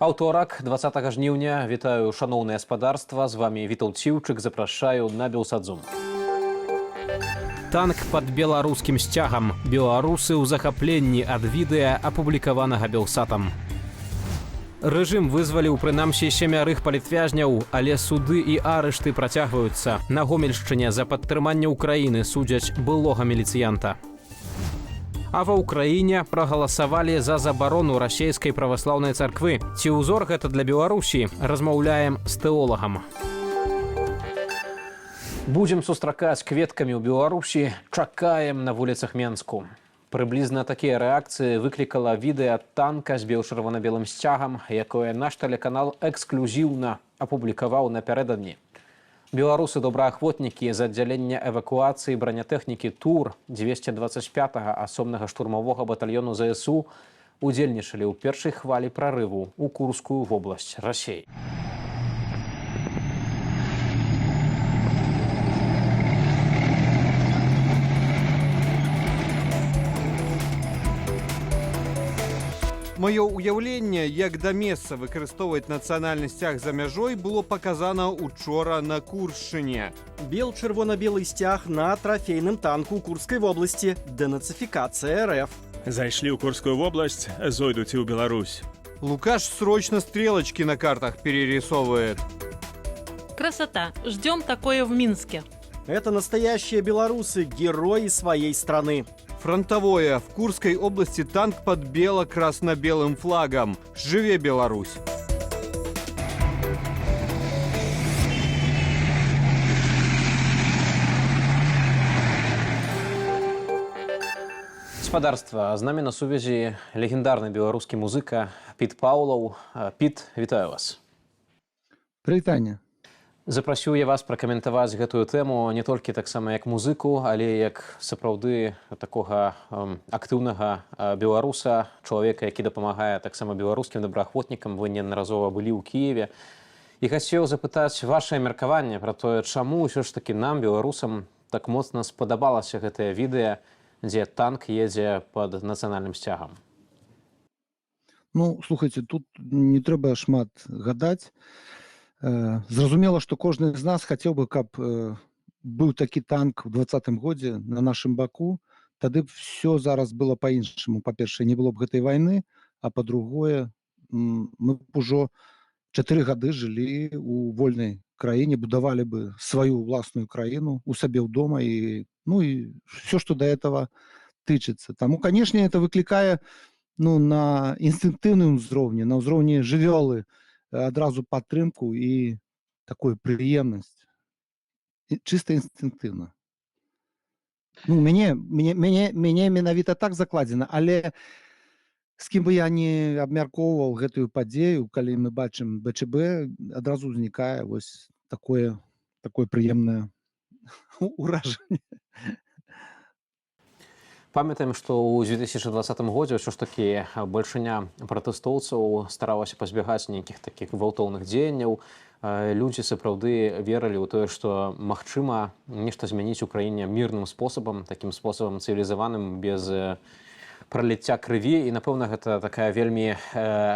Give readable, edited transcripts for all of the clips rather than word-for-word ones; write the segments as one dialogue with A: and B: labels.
A: Аўторак, 20 жніўня. Вітаю, шаноўнае спадарства. З вамі Вітаўт Сіўчык. Запрашаю на Белсат Зум. Танк пад беларускім сцягам. Беларусы ў захапленні ад відэа, апублікаванага Белсатам. Рэжым вызваліў прынамсі семярых палітвязняў, але суды і арышты працягваюцца. На Гомельшчыне за падтрыманне Украіны судзяць былога міліцыянта. А ва Ўкраіне прагаласавалі за забарону расійскай праваслаўнай царквы. Ці ўзор гэта для Беларусі? Размаўляем з тэолагам. Будзем сустракаць кветкамі ў Беларусі, чакаем на вуліцах Менску. Прыблізна такія рэакцыі выклікала відэа танка з бел-чырвона-белым сцягам, якое наш тэлеканал эксклюзіўна апублікаваў напярэдадні. Беларусы добраахвотнікі з аддзялення эвакуацыі бранятэхнікі ТУР 225 асобнага штурмавога батальёну ЗСУ удзельнічалі ў першай хвалі прарыву ў Курскую вобласць Расеі.
B: Маё ўяўленне, як да месца выкарыстоўваць нацыянальны сцяг за мяжой, было паказана учора на Куршчыне.
C: Бел-чырвона-белый сцяг на трофейном танку Курской области. Денацификация РФ.
D: Зайшлі ў Курскую вобласць, зойдуць і ў Беларусь.
B: Лукаш срочно стрелочки на картах перерисовывает.
E: Красота. Ждем такое в Минске.
C: Это настоящие белорусы, герои своей страны.
B: Фронтовое. В Курской области танк под бело-красно-белым флагом. Жыве Беларусь!
A: Спадарства, з намі на сувязі легендарны беларускі музыка Піт Паўлаў. Піт, вітаю вас.
F: Прывітанне.
A: Запрасіў я вас пракаментаваць гэтую тэму не толькі таксама як музыку, але як сапраўды такога актыўнага беларуса, чалавека, які дапамагае таксама беларускім добраахвотнікам. Вы неаднаразова былі ў Кіеве. І хацеў запытаць вашае меркаванне пра тое, чаму ўсё ж такі нам, беларусам, так моцна спадабалася гэтае відэа, дзе танк едзе пад нацыянальным сцягам.
F: Ну, слухайте, тут не трэба шмат гадаць. Зразумела, што кожны з нас хацеў бы, каб быў такі танк у 20-м годзе на нашым баку, тады б всё зараз было па-іншаму. Па-першае, не было б гэтай вайны, а па-другое, мы б ужо 4 гады жылі ў вольнай краіне, будавалі бы сваю ўласную краіну у сабе ў дома і, ну, і всё, што до этого тычыцца. Таму, канешне, это выклікае, ну, на інстынктыўным узроўні, на ўзроўні жывёлы адразу падтрымку і такую прыемнасць. І чыста інстынктыўна. Ну, мяне менавіта так закладзена, але з кім бы я не абмяркоўваў гэтую падзею, калі мы бачым БЧБ, адразу ўзнікае вось такое прыемнае ўражанне.
A: Памятаем, што ў 2020 годзе ўсё ж такі большыня пратэстоўцаў старалася пазбягаць нейкіх такіх гвалтоўных дзеянняў. Людзі сапраўды верылі ў тое, што магчыма нешта змяніць у краіне мірным спосабам, такім спосабам цывілізаваным, без праліцця крыві, і, напэўна, гэта такая вельмі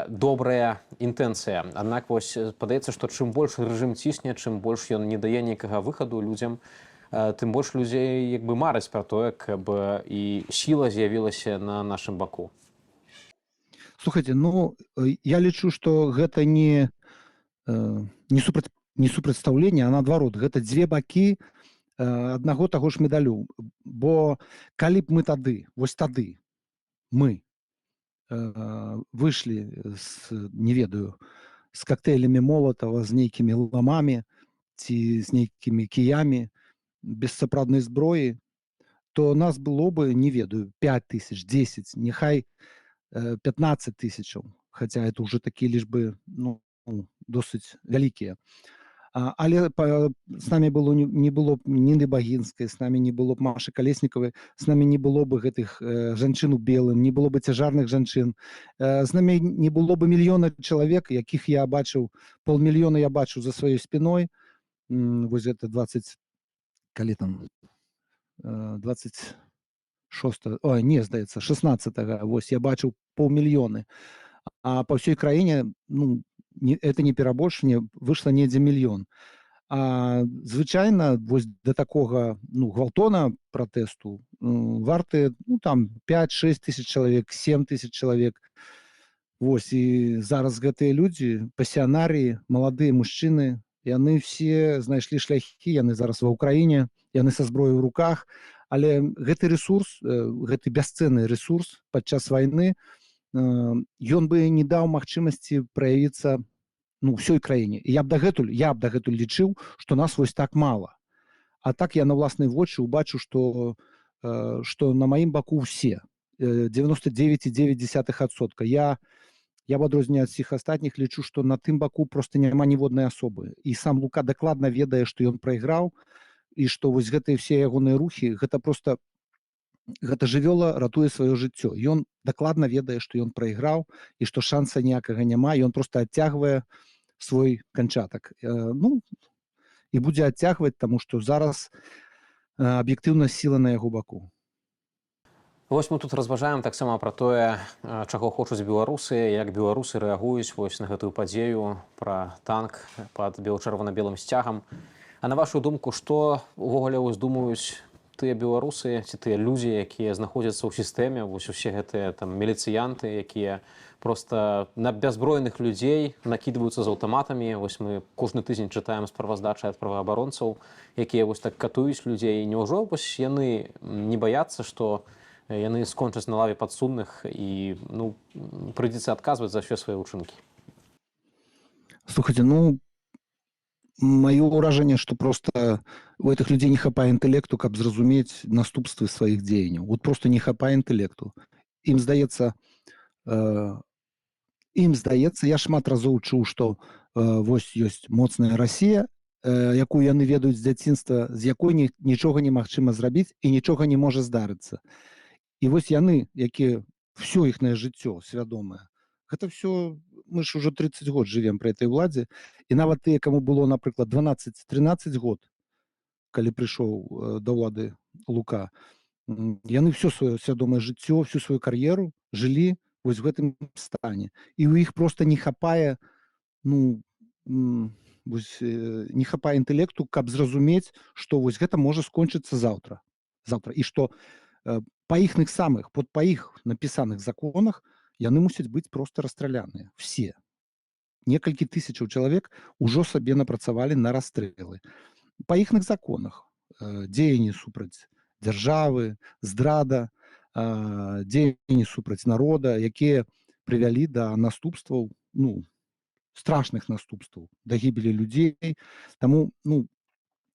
A: добрая інтэнцыя. Аднак вось падаецца, што чым больш рэжым цісне, чым больш ён не дае нейкага выхаду людзям, тым больш людзей як бы мараць пра тое, каб і сіла з'явілася на нашым баку.
F: Слухайте, ну, я лічу, што гэта не супрацьстаўленне, а наадварот, гэта дзве бакі аднаго таго ж медалю. Бо калі б мы тады, вось тады, мы выйшлі з, не ведаю, з кактэйлямі Молатава, з нейкімі ламамі ці з нейкімі кіямі, без сапраўднай зброі, то нас было бы, не ведаю, 5 тысяч, 10, няхай 15 тысячаў, хотя это уже такія лічбы, ну, досыць вялікія. Але с нами было не было б Ніны Багінскай, с нами не было б Машы Калеснікавай, с нами не было бы гэтых жанчын у белым, не было бы цяжарных жанчын, з нами не было бы мільёна чалавек, якіх я бачыў, паўмільёна я бачыў за сваёй спиной. Вось гэта 20, калі там, 26, ой, не, здаецца, 16, вось я бачыў паўмільёны. А па ўсёй краіне, ну, не, это не перабольшанне, выйшла недзе мільён. А звычайна вось да такога, ну, гвалтона пратэсту варты, ну, там 5-6 тысяч чалавек, 7 тысяч чалавек. Вось і зараз гэтыя людзі, пасіянарыі, маладыя мужчыны, яны все знайшлі шляхі, яны зараз ва Ўкраіне, яны са зброяй у руках, але гэты ресурс, гэты бясцэнны ресурс падчас вайны, ён бы не даў магчымасці праявіцца, ну, ўсёй краіне. І я б дагэтуль лічыў, што нас вось так мала. А так я на ўласныя вочы убачыў, што на маім баку ўсе 99,9%. Я в адрозненне ад усіх астатніх лічу, што на тым баку просто няма ніводнай асобы. І сам Лука дакладна ведае, што ён прайграў і што вось гэтыя все ягоныя рухі, гэта просто гэта жывёла ратуе сваё жыццё. Ён дакладна ведае, што ён прайграў і што шанса ніякага няма, ён просто адцягвае свой канчатак. Ну і будзе адцягваць, таму што зараз аб'ектыўна сіла на яго баку.
A: Вось мы тут разважаем таксама пра тое, чаго хочуць беларусы, як беларусы рэагуюць вось на гэтую падзею пра танк пад бел-чырвона-белым сцягам. А на вашу думку, што увогуле вось думаюць тыя беларусы ці тыя людзі, якія знаходзяцца ў сістэме, вось усе гэтыя там міліцыянты, якія просто на бяззбройных людзей накідваюцца з аўтаматамі? Вось мы кожны тыдзень чытаем справаздачы ад праваабаронцаў, якія вось так катуюць людзей. Няўжо вось яны не баяцца, што яны скончаць на лаве падсудных і, ну, прыйдзецца адказваць за ўсе свае ўчынкі?
F: Слухайте, ну, маё ўражанне, што просто у этих людзей не хапае інтэлекту, каб зразумець наступствы сваіх дзеянняў. Вот просто не хапае інтэлекту. Ім здаецца, я шмат разоў чуў, што вось ёсць моцная Расія, якую яны ведаюць з дзяцінства, з якой нічога немагчыма зрабіць і нічога не можа здарыцца. І вось яны, якія всё іхнае жыццё свядомае, гэта все, мы ж ужо 30 год жывем пры этой уладзе, і нават тыя, каму было, напрыклад, 12-13 год, калі прыйшоў да ўлады Лука, яны всё сваё свядомае жыццё, всю сваю кар'еру жылі вось в гэтым стане, і у іх просто не хапае, ну, вось, не хапае інтэлекту, каб зразумець, што вось гэта можа скончыцца заўтра і што па іхных самых, под па іх напісаных законах яны мусяць быць просто расстраляныя все. Некалькі тысячаў чалавек ужо сабе напрацавалі на расстрэлы па іхных законах: дзеянні супраць дзяржавы, здрада, дзеянні супраць народа, якія прывялі да наступстваў, ну, страшных наступстваў, да гібелі людзей. Таму, ну,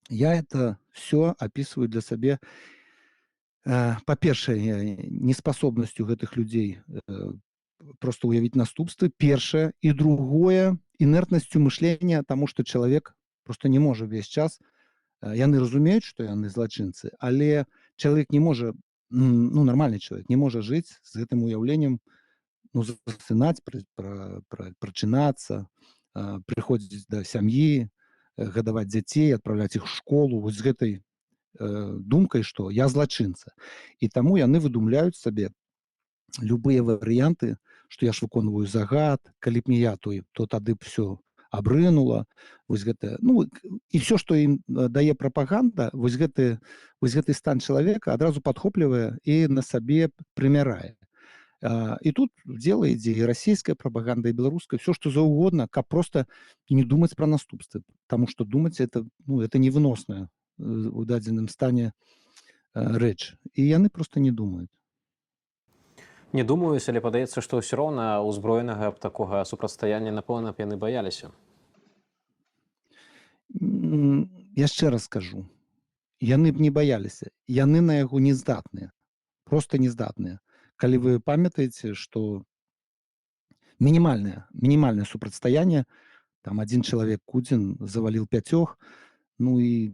F: я это все описываю для сабе, па-першае, неспасобнасцю гэтых людзей просто уявіць наступствы, першае, і другое, інертнасцю мышлення, таму што чалавек просто не можа ўвесь час, яны разумеюць, што яны злачынцы, але чалавек не можа, ну, нармальны чалавек не можа жыць з гэтым уяўленнем, ну, засынаць, прачынацца, прыходзіць да сям'і, гадаваць дзяцей, адпраўляць іх у школу вось з гэтай думкай, што я злачынца. І таму яны выдумляюць сабе любыя варыянты, што я ж выконваю загад, калі б не я, то тады б всё абрынула. Вось гэта, ну, і всё, што ім дае прапаганда, вось гэты стан чалавека адразу падхоплівае і на сабе прымярае. І тут дело ідзе і расійская прапаганда, і беларуская, всё што заўгодна, каб просто не думаць пра наступствы, потому что думаць это, ну, это невыносная у дадзеным стане рэч, і яны просто не думаюць.
A: Не думаюць, але падаецца, што ўсё роўна ўзброенага б такога супрацьстаяння, напэўна б, яны баяліся.
F: Яшчэ раз скажу, яны б не баяліся, яны на яго не здатныя, просто не здатныя. Калі вы памятаеце, что мінімальнае супрацьстаянне, там один чалавек, Кудзін, заваліл пяцёх. Ну і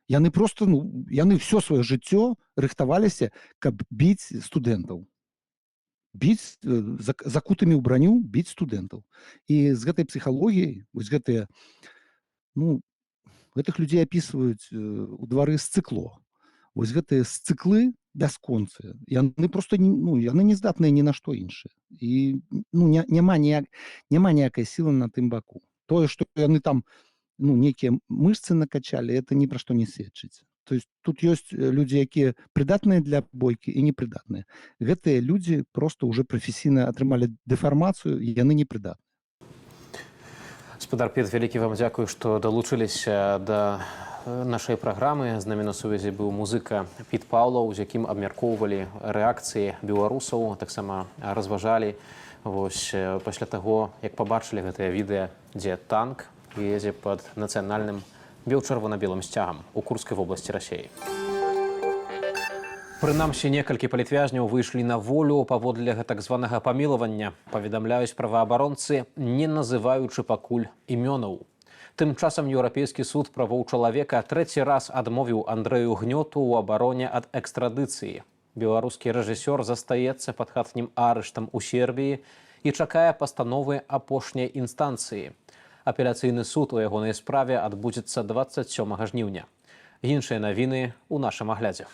F: яны просто, ну, яны всё сваё жыццё рыхтаваліся, каб біць студэнтаў, біць закутымі ў браню, біць студэнтаў. І з гэтай псіхалогіяй вось гэтыя, ну, гэтых людзей апісваюць у двары сцыкло. Вось гэтыя сцыклы. Бясконцыя. Яны просто не, ну, яны не здатныя ні на што іншае. І, ну, не, няма ніяк, няма ніякай сілы на тым баку. Тое, што яны там, ну, нейкія мышцы накачалі, это ні пра што не сведчыць. То есть тут ёсць людзі, якія прыдатныя для бойкі, і непрыдатныя. Гэтыя людзі просто уже прафесійна атрымалі дэфармацыю, яны непрыдатныя.
A: Спадар Піт, вялікі вам дзякуй, што далучыліся да нашай праграмы. З намі на сувязі быў музыка Піт Паўлаў, з якім абмяркоўвалі рэакцыі беларусаў, таксама разважалі вось пасля таго, як пабачылі гэтае відэа, дзе танк едзе пад нацыянальным бел-чырвона-белым сцягам у Курскай вобласці Расеі. Прынамсі некалькі палітвязняў выйшлі на волю паводле так званага памілавання, паведамляюць праваабаронцы, не называючы пакуль імёнаў. Тым часам Еўрапейскі суд правоў чалавека трэці раз адмовіў Андрэю Гнёту ў абароне ад экстрадыцыі. Беларускі рэжысёр застаецца пад хатнім арыштам у Сербіі і чакае пастановы апошняй інстанцыі. Апеляцыйны суд у ягонай справе адбудзецца 27 жніўня. Іншыя навіны ў нашым аглядзе.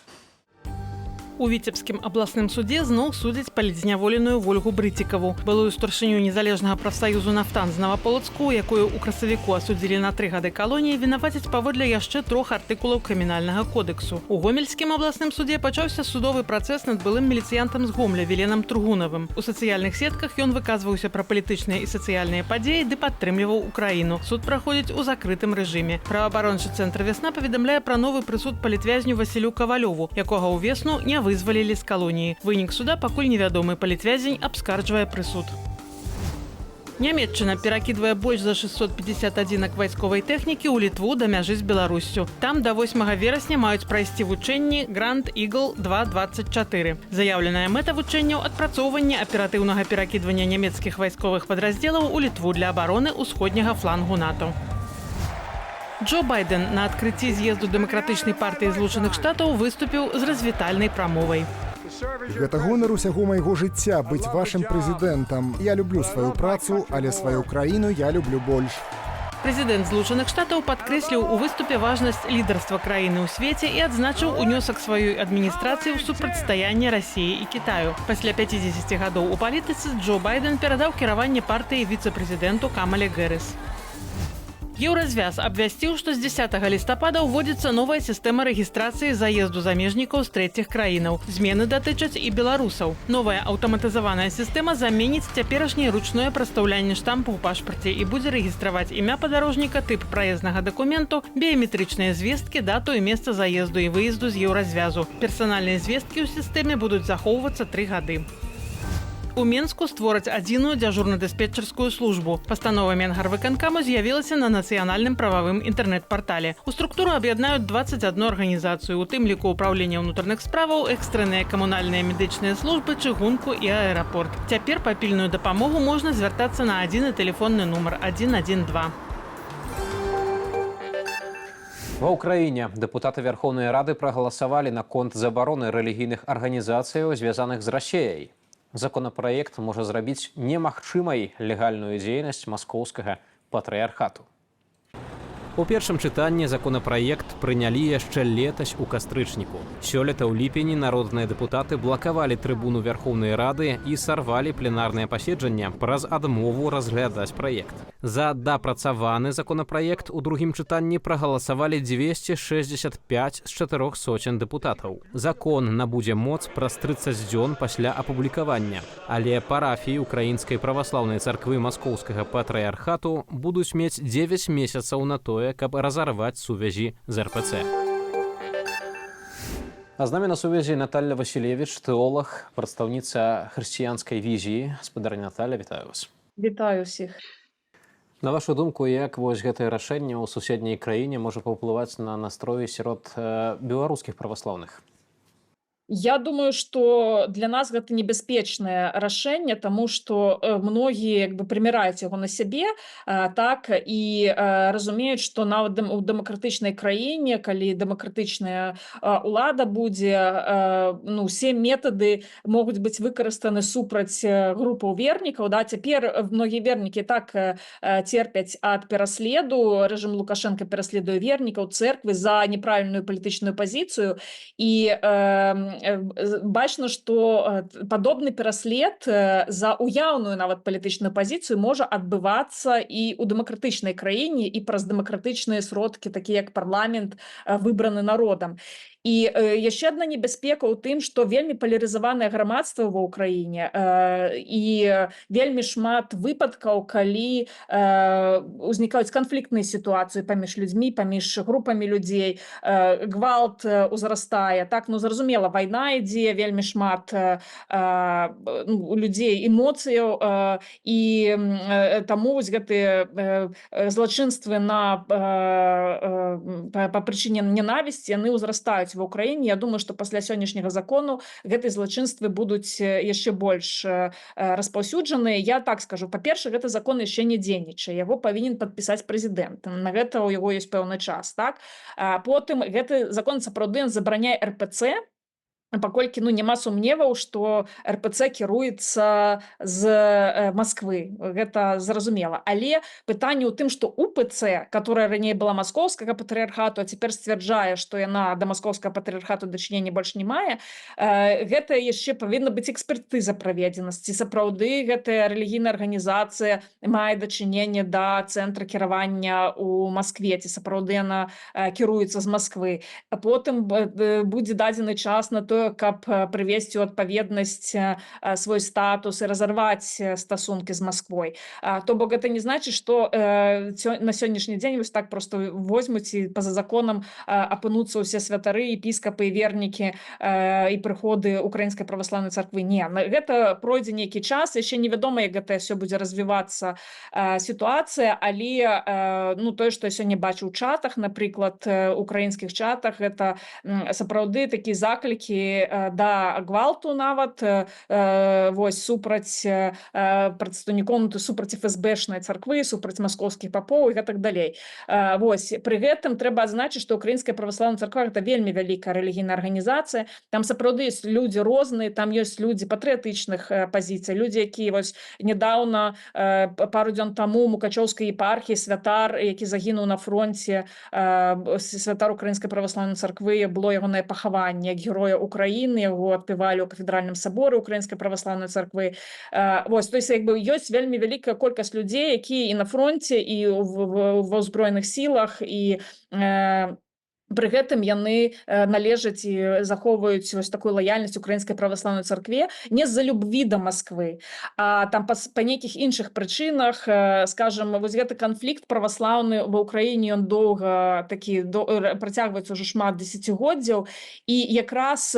E: У Віцебскім абласным судзе зноў судзяць палітзняволеную Вольгу Брыцікаву, былую старшыню незалежнага прафсаюзу «Нафтан» з Наваполацку, якую ў красавіку асудзілі на 3 гады калоніі, вінавацяць паводле яшчэ трох артыкулаў Крымінальнага кодэксу. У Гомельскім абласным судзе пачаўся судовы працэс над былым міліцыянтам з Гомля Віленам Тургунавым. У сацыяльных сетках ён выказваўся пра палітычныя і сацыяльныя падзеі ды падтрымліваў Украіну. Суд праходзіць у закрытым рэжыме. Праваабарончы цэнтр «Вясна» паведамляе пра новы прысуд палітвязню Васілю Кавалёву, якога ўвесну не вызвалілі з калоніі. Вынік суда пакуль невядомы, палітвязень абскарджвае прысуд. Нямеччына перакідвае больш за 650 адзінак вайсковай тэхнікі ў Літву да мяжы з Беларуссю. Там да 8 верасня маюць прайсці вучэнні Grand Eagle 224. Заяўленая мэта вучэнняў — адпрацоўванне аператыўнага перакідвання нямецкіх вайсковых падраздзелаў у Літву для абароны ўсходняга флангу НАТО. Джо Байден на адкрыцці з'езду Дэмакратычнай партыі Злучаных Штатаў выступіў з развітальнай прамовай.
G: Гэта гонар усяго майго жыцця быць вашым прэзідэнтам. Я люблю сваю працу, але сваю краіну я люблю больш.
E: Прэзідэнт Злучаных Штатаў падкрэсліў у выступе важнасць лідарства краіны ў свеце і адзначыў унёсак сваёй адміністрацыі ў супрацьстаянне Расіі і Кітаю. Пасля 50 гадоў у палітыцы Джо Байден перадаў кіраванне партыяй віцэ-прэзідэнту Камале Гэрыс. Еўразвяз абвясціў, што з 10 лістапада ўводзіцца новая сістэма рэгістрацыі заезду замежнікаў з трэціх краінаў. Змены датычаць і беларусаў. Новая аўтаматызаваная сістэма заменіць цяперашняе ручное прадстаўлянне штампу ў пашпарце і будзе рэгістраваць імя падарожніка, тып праезнага дакументу, біяметрычныя звесткі, дату і месца заезду і выезду з Еўразвязу. Персанальныя звесткі ў сістэме будуць захоўвацца 3 гады. У Менску створаць адзіную дзяжурна-дыспетчарскую службу. Пастанова Менгарвыканкаму з'явілася на нацыянальным прававым інтэрнэт-партале. У структуру аб'яднаюць 21 арганізацыю, у тым ліку ўпраўленне ўнутраных справаў, экстранныя камунальныя, медычныя службы, чыгунку і аэрапорт. Цяпер па пільную дапамогу можна звяртацца на адзіны тэлефонны нумар 112.
A: Ва Ўкраіне дэпутаты Вярхоўнай Рады прагаласавалі наконт забароны рэлігійных арганізацыяў, звязаных з Расеяй. Законапраект можа зрабіць немагчымай легальную дзейнасць Маскоўскага патрыярхату. У першым чытанні законапраект прынялі яшчэ летась у кастрычніку. Сёлета ў ліпені народныя дэпутаты блакавалі трыбуну Вярхоўнай Рады і сарвалі пленарнае паседжанне праз адмову разглядаць праект. За дапрацаваны законапраект у другім чытанні прагаласавалі 265 з 400 дэпутатаў. Закон набудзе моц праз 30 дзён пасля апублікавання. Але парафіі Украінскай праваслаўнай царквы Маскоўскага патрыярхату будуць мець 9 месяцаў на тое, каб разарваць сувязі з РПЦ. А з намі на сувязі Наталля Васілевіч, тэолаг, прадстаўніца Хрысціянскай візіі. Спадарня Наталля, вітаю вас.
H: Вітаю усіх.
A: На вашу думку, як вось гэтае рашэнне ў суседняй краіне можа паўплываць на настроі сярод беларускіх праваслаўных?
H: Я думаю, што для нас гэта небяспечнае рашэнне, таму што многія як бы прыміраюць яго на сябе, так і разумеюць, што нават у дэмакратычнай краіне, калі дэмакратычная улада будзе, ну, усе метады могуць быць выкарыстаны супраць групаў вернікаў. Да, цяпер многія вернікі так церпяць ад пераследу. Рэжым Лукашенко пераследуе вернікаў, церквы за неправільную палітычную пазіцыю, і Бачна, што падобны пераслед за уяўную нават палітычную пазіцыю можа адбывацца і ў дэмакратычнай краіне, і праз дэмакратычныя сродкі, такія як парламент, выбраны народам. І яшчэ адна небяспека ў тым, што вельмі палярызаванае грамадства ва Ўкраіне, і вельмі шмат выпадкаў, калі узнікаюць канфліктныя сітуацыі паміж людзьмі, паміж групамі людзей, гвалт узрастае. Так, ну, зразумела, вайна ідзе, вельмі шмат ну, у людзей эмоцыяў, і таму вось гэтыя злачынствы па прычыне ненавісці, яны ўзрастаюць ва Ўкраіне. Я думаю, што пасля сённяшняга закону гэтыя злачынствы будуць яшчэ больш распаўсюджаныя. Я так скажу: па-перша, гэты закон яшчэ не дзейнічае, яго павінен падпісаць прэзідэнт, на гэта ў яго ёсць пэўны час, так. Потым, гэты закон сапраўды, ён забараняе РПЦ, паколькі, ну, няма сумневаў, што РПЦ кіруецца з Масквы, гэта зразумела. Але пытанне ў тым, што УПЦ, которая раней была маскоўскага патрыархату, а цяпер сцвярджае, што яна да маскоўскага патрыархату дачынення больш не мае, гэта яшчэ павінна быць экспертыза праведзена, ці сапраўды гэтая рэлігійная арганізацыя мае дачыненне да цэнтра кіравання у Маскве, ці сапраўды яна кіруецца з Масквы. А потым будзе дадзены час на тое, каб прывесці ў адпаведнасць свой статус і разарваць стасункі з Масквой. То бок гэта не значыць, што на сённяшні дзень вось так просто возьмуць і па-за законам апынуцца ўсе святары, епіскапы і вернікі і прыходы Украінскай праваслаўнай царквы. Не, гэта пройдзе нейкі час, яшчэ невядома, як гэта ўсё будзе развівацца сітуацыя, але ну, тое, што я сёння бачу ў чатах, напрыклад, украінскіх чатах, гэта сапраўды такі заклікі да гвалту нават вось супраць прадстаўнікоў, ну, то супраць ФСБшнай царквы, супраць маскоўскіх папоў і гэтак далей. Вось пры гэтым трэба адзначыць, што Украінская праваслаўная царква — гэта вельмі вялікая рэлігійная арганізацыя, там сапраўды ёсць людзі розныя, там ёсць людзі патрыятычных пазіцый, людзі, якія вось нядаўна, пару дзён таму, мукачоўскай епархіі святар, які загінуў на фронте, святар Украінскай праваслаўнай царквы, было ягонае пахаванне як героя Украіны, яго адпявалі ў кафедральным саборы Украінскай праваслаўнай царквы. Вось, то есть як бы ёсць вельмі вялікая колькасць людзей, якія і на фронте, і ва ўзброеных сілах, і пры гэтым яны належаць і захоўваюць вось такую лаяльнасць Украінскай праваслаўнай царкве не з-за любві да Масквы, а там па нейкіх іншых прычынах. Скажем, вось гэты канфлікт праваслаўны ва Ўкраіне, ён доўга такі працягваецца ўжо шмат дзесяцігоддзяў, і якраз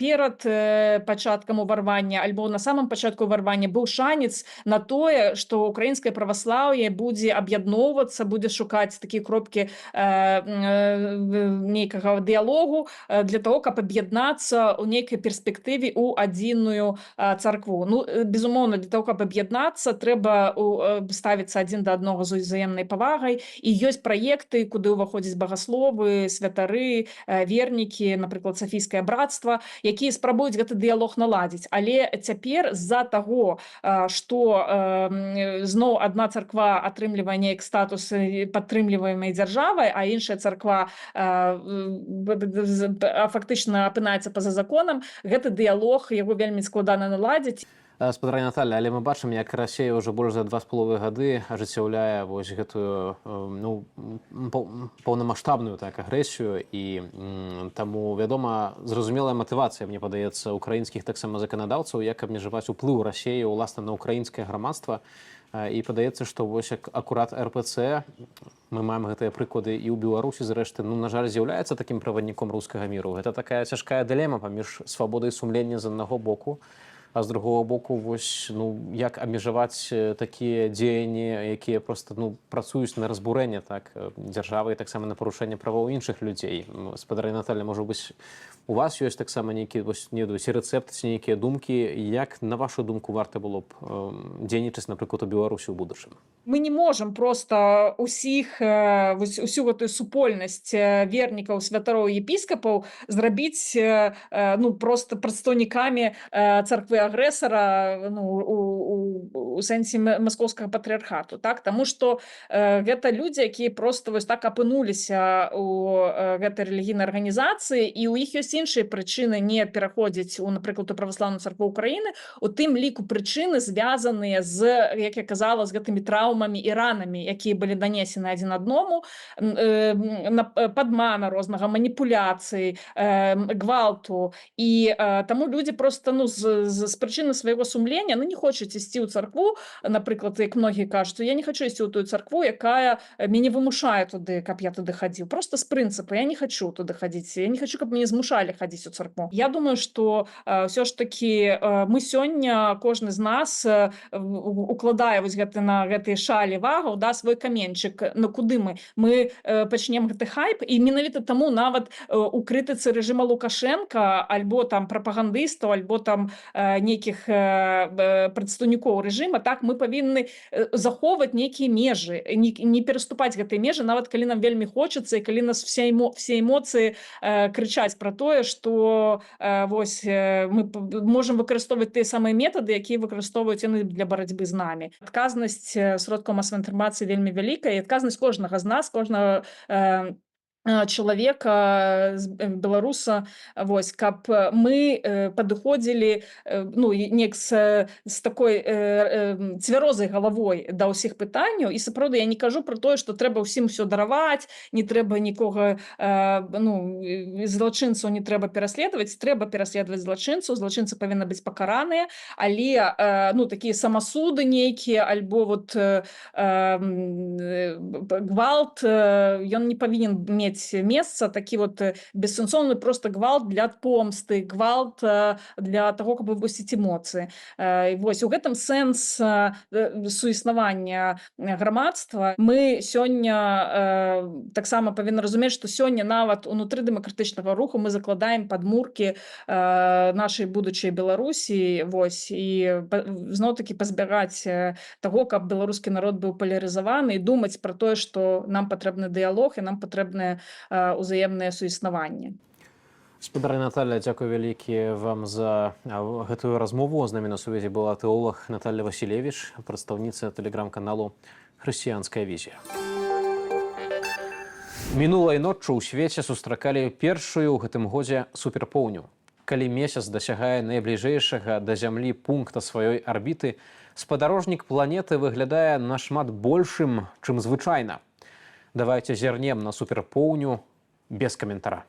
H: перад пачаткам уварвання альбо на самым пачатку ўварвання быў шанец на тое, што украінскае праваслаўе будзе аб'ядноўвацца, будзе шукаць такія кропкі нейкага дыялогу для того, каб аб'яднацца ў нейкай перспектыве ў адзіную царкву. Ну, безумоўна, для того, каб аб'яднацца, трэба ставіцца адзін да аднога з узаемнай павагай, і ёсць праекты, куды ўваходзяць багасловы, святары, вернікі, напрыклад, Сафійскае братства, якія спрабуюць гэты дыялог наладзіць. Але цяпер з-за таго, што зноў адна царква атрымлівае неяк статус падтрымліваемай дзяржавай, а іншая царква фактычна апынаецца па-за законам, гэты дыялог, яго вельмі складана наладзіць.
A: Спадарыня Наталля, але мы бачым, як Расія ўжо больш за 2,5 гады ажыццяўляе вось гэтую ну, паўнамасштабную так агрэсію, і таму, вядома, зразумелая матывацыя, мне падаецца, украінскіх таксама заканадаўцаў, як абмежаваць уплыў Расеі ўласна на украінскае грамадства. І падаецца, што вось як акурат РПЦ, мы маем гэтыя прыклады і ў Беларусі зрэшты, ну, на жаль, з'яўляецца такім правадніком рускага міру. Гэта такая цяжкая дылема паміж свабодай сумлення з аднаго боку, а з другого боку вось, ну, як абмежаваць такія дзеянні, якія просто, ну, працуюць на разбурэнне так дзяржавы і таксама на парушэнне правоў іншых людзей. Спадарыня Наталля, можа быць, у вас ёсць таксама нейкі вось, не ведаю, ці рэцэпт, ці нейкія думкі, як, на вашу думку, варта было б дзейнічаць, напрыклад, у Беларусі ў будучым?
H: Мы не можам просто усіх вось, усю гэтую супольнасць вернікаў, святароў, епіскапаў зрабіць ну, просто прадстаўнікамі царквы. наратывы агрэсара, ну, у сэнсе маскоўскага патрыархату, так, таму што гэта людзі, якія просто вось так апынуліся у гэтай рэлігійнай арганізацыі, і ў іх ёсць іншыя прычыны не пераходзіць у, напрыклад, у Праваслаўную царкву Украіны, у тым ліку прычыны, звязаныя з, як я казала, з гэтымі траўмамі і ранамі, якія былі данесены адзін адному, падмана рознага, маніпуляцыі, гвалту. І таму людзі просто, ну, з прычыны свайго сумлення, ну, не хочуць ісці ў царкву, напрыклад, як многія кажуць: «Я не хочу ісці ў тую царкву, якая мяне вымушае туды, каб я туды хадзіў. Просто з прынцыпу я не хочу туды хадзіць, я не хочу, каб мяне змушалі хадзіць у царкву». Я думаю, что ўсё ж таки мы сёння, кожны з нас укладае вось гэты на гэтыя шалі вагаў, да, свой каменчык. Ну, куды мы пачнем гэты хайп? І менавіта таму нават у крытыцы рэжыма Лукашенко, альбо там прапагандыстаў, альбо там нейкіх прадстаўнікоў рэжыма, так, мы павінны захоўваць нейкія межы, не пераступаць гэтыя межы, нават калі нам вельмі хочацца і калі нас все эмоцыі крычаць пра тое, что вось мы можам выкарыстоўваць тыя самыя метады, якія выкарыстоўваюць яны для барацьбы з намі. Адказнасць сродкаў масавай інфармацыі вельмі вялікая, і адказнасць кожнага з нас, кожнага чалавека, беларуса, вось, каб мы падыходзілі ну, неяк з такой цвярозай галавой да ўсіх пытанняў. І сапраўды, я не кажу про тое, што трэба ўсім усё дараваць, не трэба нікога, ну, злачынцаў не трэба пераследаваць. Трэба пераследаваць злачынцаў, злачынцы павінны быць пакараныя, але ну, такія самасуды нейкія альбо вот гвалт, ён не павінен мець месца, такі вот бессэнсоўны просто гвалт для помсты, гвалт для того, каб выпусціць эмоцыі. Вось у гэтым сэнс суіснавання грамадства. Мы сёння таксама павінны разумець, што сёння нават унутры дэмакратычнага руху мы закладаем падмуркі нашай будучай Беларусі. Вось, і зноў-таки пазбягаць таго, каб беларускі народ быў палярызаваны, і думаць пра тое, што нам патрэбны дыялог і нам патрэбнае ўзаемнае суіснаванне.
A: Спадарыня Наталля, дзякуй вялікі вам за гэтую размову. З намі на сувязі была тэолог Наталля Васілевіч, прадстаўніца тэлеграм-каналу «Хрысціянская візія». Мінулай ноччу ў свеце сустракалі першую ў гэтым годзе суперпоўню. Калі месяц дасягае найбліжэйшага да зямлі пункта сваёй арбіты, спадарожнік планеты выглядае нашмат большым, чым звычайна. Давайте зірнем на суперпоўню без каментара.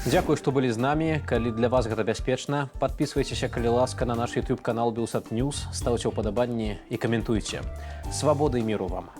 A: Дзякуй, што былі з намі. Калі для вас гэта бяспечна, падпісвайцеся, калі ласка, на наш YouTube канал Белсат Ньюс, стаўце ўпадабанні і каментуйце. Свабоды і міру вам.